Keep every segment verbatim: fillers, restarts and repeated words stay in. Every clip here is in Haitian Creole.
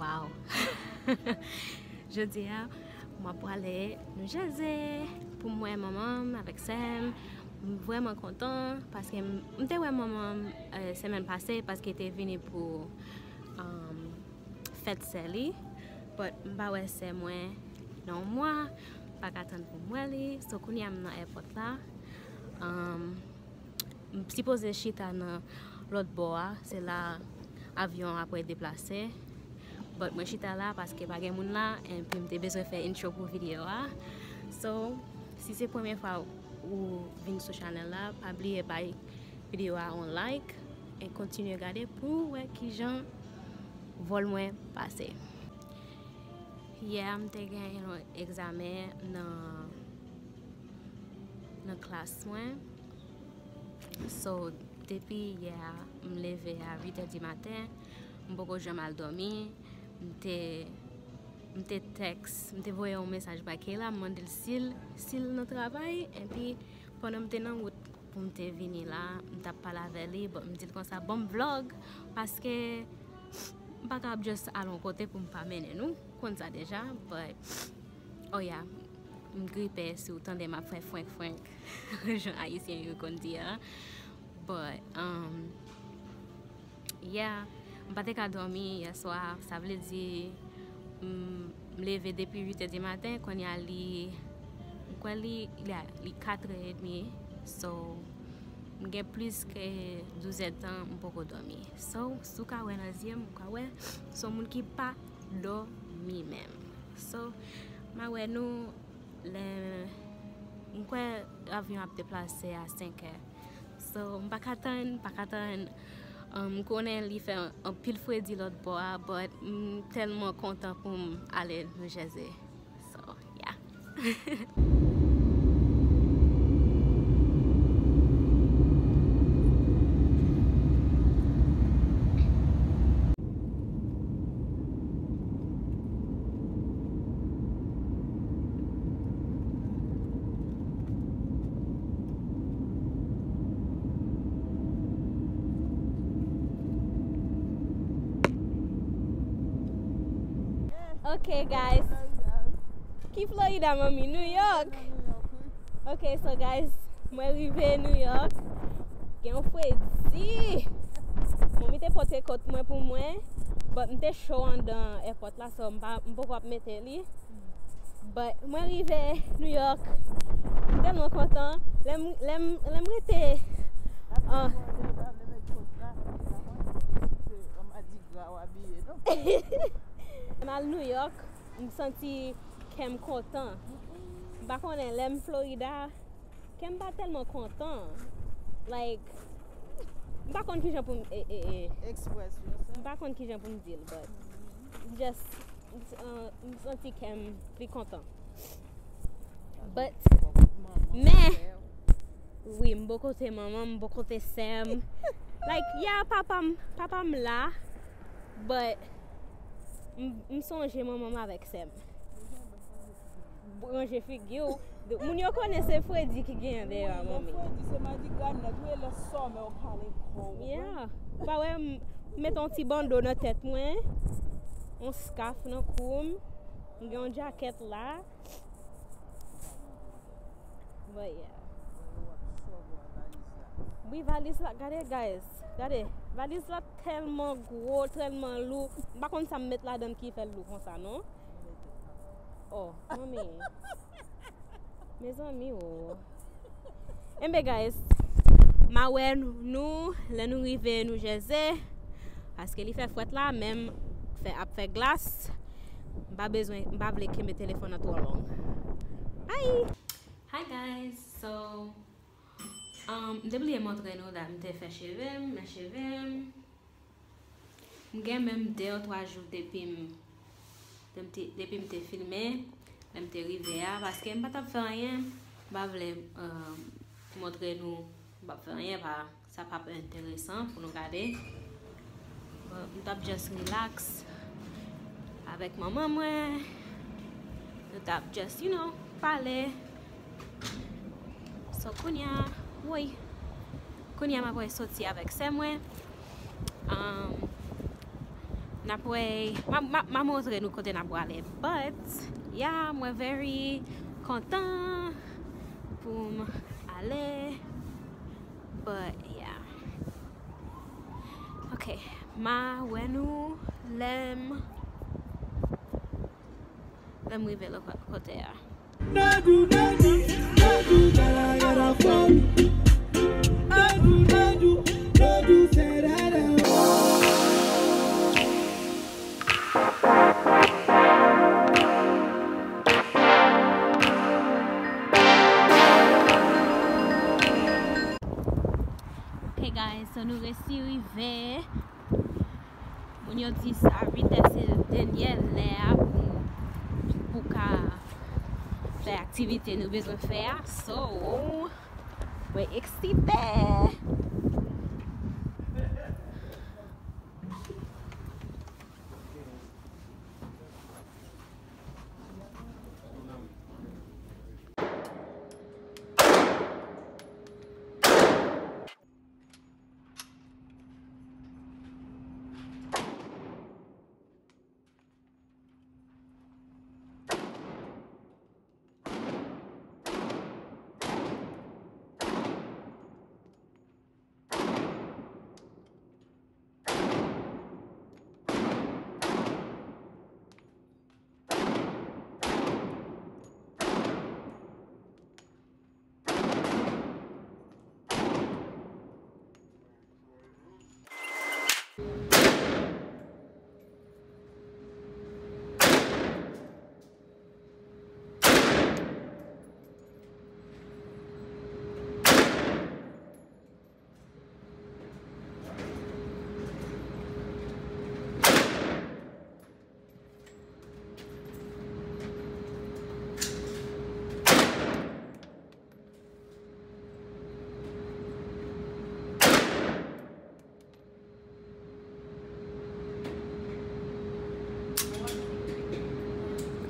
Wow! Jodi a, m ap prale New Jersey pou m wè manman m avèk sè m. M vrèman kontan paske m, m te wè manman m, eh, semèn pase paske te vini pou, um, fèt sè li. But m pa wè sè mwen nan yon mwa, m pa ka tann pou m wè li. So, kounye a m nan airport la. Um, M sipoze chita nan lòt bò a, se la avyon an apral deplase. But mwen chita la paske pa gen moun la, epi m te bezwen fè intro pou videyo a. So, si se premye fwa ou vin sou chanèl la, pa bliye bay videyo a yon like e kontinye gade pou w wè kijan vòl mwen pase. Yè, m te gen yon egzamen nan, nan klas mwen. So, depi yè a, m leve a uit è di maten, m poko janm al dòmi, m te, m te tèks, m te voye yon mesaj bay Kayla, m mande l si l, si l nan travay, epi pandan m te nan wout pou m te vini la, m t ap pale avè li, but m di l konsa, ban m vlog, paske m pa ka ap just al yon kote pou m pa mennen nou, konn sa deja, but Oh yeah, m gripe si w tande m ap fè fwenk fwenk, jan Ayisyen yo konn di a. But, um, yeah, m pa te ka dòmi yè swa, sa vle di, m, m leve depi uit è di maten, kounye a li, m kwè li, li, li kat è edmi, so, m gen plis ke douz èdtan m poko dòmi. So, si w ka wè nan zye m, ou ka wè, se yon moun ki pa dòmi menm. So, m a wè nou lè m kwè avyon ap deplase a senk è. So, m pa ka tann, m pa ka tann. Um, m konnen li fè anpil fredi lòt bò a, but m tèlman kontan pou m ale New Jersey. So, yeah. Ok, guys. Ki Florida, manmi? New York. Ok, so, guys, mwen rive New York. Gen yon fredi. Manmi te pote kot mwen pou mwen, but m te cho anndan airport la, so m pa, m poko ap mete li. But mwen rive New York, m tèlman kontan. Lè m, lè m, lè m rete, ah. M al New York, m santi kè m kontan. M pa konnen, lè m Florida, kè m pa tèlman kontan. Like, m pa konn kijan pou m, e, e, e. Express yourself. M pa konn kijan pou m di l, but just, uh, m santi kè m pli kontan. But, men, wi, m bò kote manman m, m bò kote sè m. Like, yeah, papa m, papa m la, but m, m sonje manman m avèk sè m. Ranje figi w. Moun yo konnen se fredi ki genyen dèyè a, manmi. Wi, lè fredi se madigra nèt. Wi, lè sòmè w kale kò w. Yeah. Ou pa wè m met yon ti bando nan tèt mwen, yon skaf nan kou m, m gen yon djakèt la. But yeah. Wi, valiz la, gade, guys. Gade, valiz la tèlman gwo, tèlman lou. M pa konn sa m met ladan l ki fè l lou konsa, non. Oh, manmi. Mezanmi, oh. Enben, guys, m a wè nou lè nou rive New Jersey, paske li fè frèt la, menm fè, ap fè glas. M pa bezwen, m pa vle kenbe telefòn nan twò long. Bye! Hi, guys! So, um, m te bliye montre nou dat m te fè cheve m, men cheve m. M gen menm de ou twa jou depi m, de m te, depi m te filme, lè m te rive a, paske m pa t ap fè anyen, m pa vle, euh, montre nou m p ap fè anyen, pa, sa p ap enteresan pou nou gade. Bon, m t ap just relax avèk manman mwen, nou t ap just, you know, pale. So, kounye a, woy. Kounye a, m apral soti avèk sè mwen. Um, N ap wè, m a, m a, m a montre nou kote n ap prale. But, yeah, mwen very kontan pou m ale. But, yeah. Ok, m a wè nou lè m, lè m rive lòt kote a. Nadu, nadu, nadu, gala, gala, fun. Nadu, nadu, nadu, serara. Ok, guys, so nou resi rive. Moun yo di sa, uit è se dènyè lè a pou, pou ka fè aktivite nou bezwen fè a. So, mwen eksite.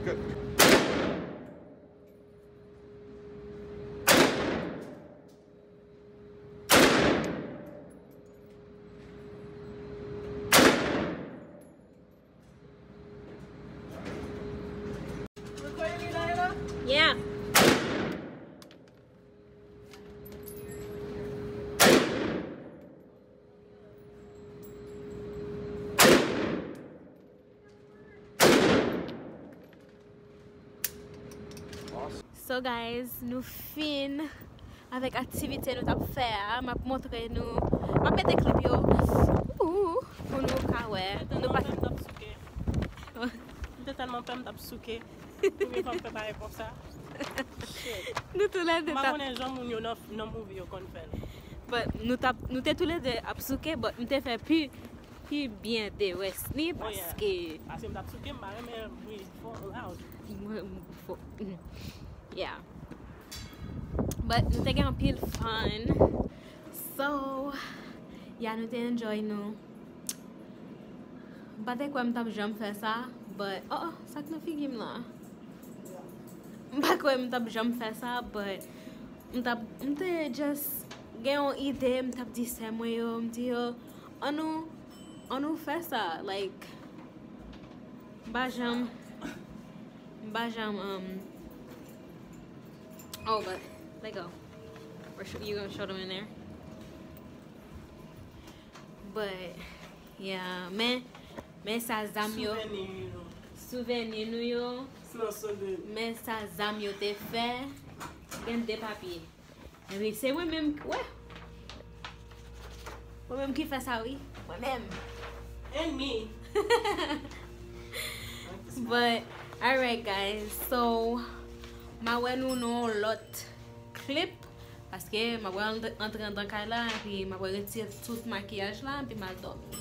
Good. Yeah. So guys, nou fin avèk aktivite nou t ap fè a. M ap montre nou, m ap mete klip yo, ooh, pou nou ka wè. Nou pa... M te tèlman pè, m t ap souke. Premye fwa m fè bagay konsa. Shit. Nou toulède t ap... M pa konnen jan moun yo nan, nan movie yo konn fè l. But nou t ap, nou te toulède ap souke, but m te fè pi, pi byen de rès li, paske... Paske m t ap souke, m pa renmen bri fò, loud. Mwen, m fò, yeah. But nou te gen anpil fun. So, yeah, nou te enjoy nou. M pa te kwè m t ap janm fè sa, but, oh, oh, sa k nan figi m la? M pa kwè m t ap janm fè sa, but m t ap, m te just gen yon ide, m t ap di sè mwen yo, m di yo, ann nou, ann nou fè sa, like, m pa janm, m pa janm, um, oh, but, let go. We're sh-, you gonna show them in there? But, yeah, men, men sa zam yo. Souveni nou. Souveni nou yo. Nan souveni. Men sa zam yo te fè. Gen de papye. Epi se mwen menm, wè. Mwen menm ki fè sa, wi. Mwen menm. And me. But, alright, guys. So, m a wè nou nan yon lòt clip. Paske m ap antre anndan kay la, epi m ap retire tout makiyaj la, epi m al dòmi.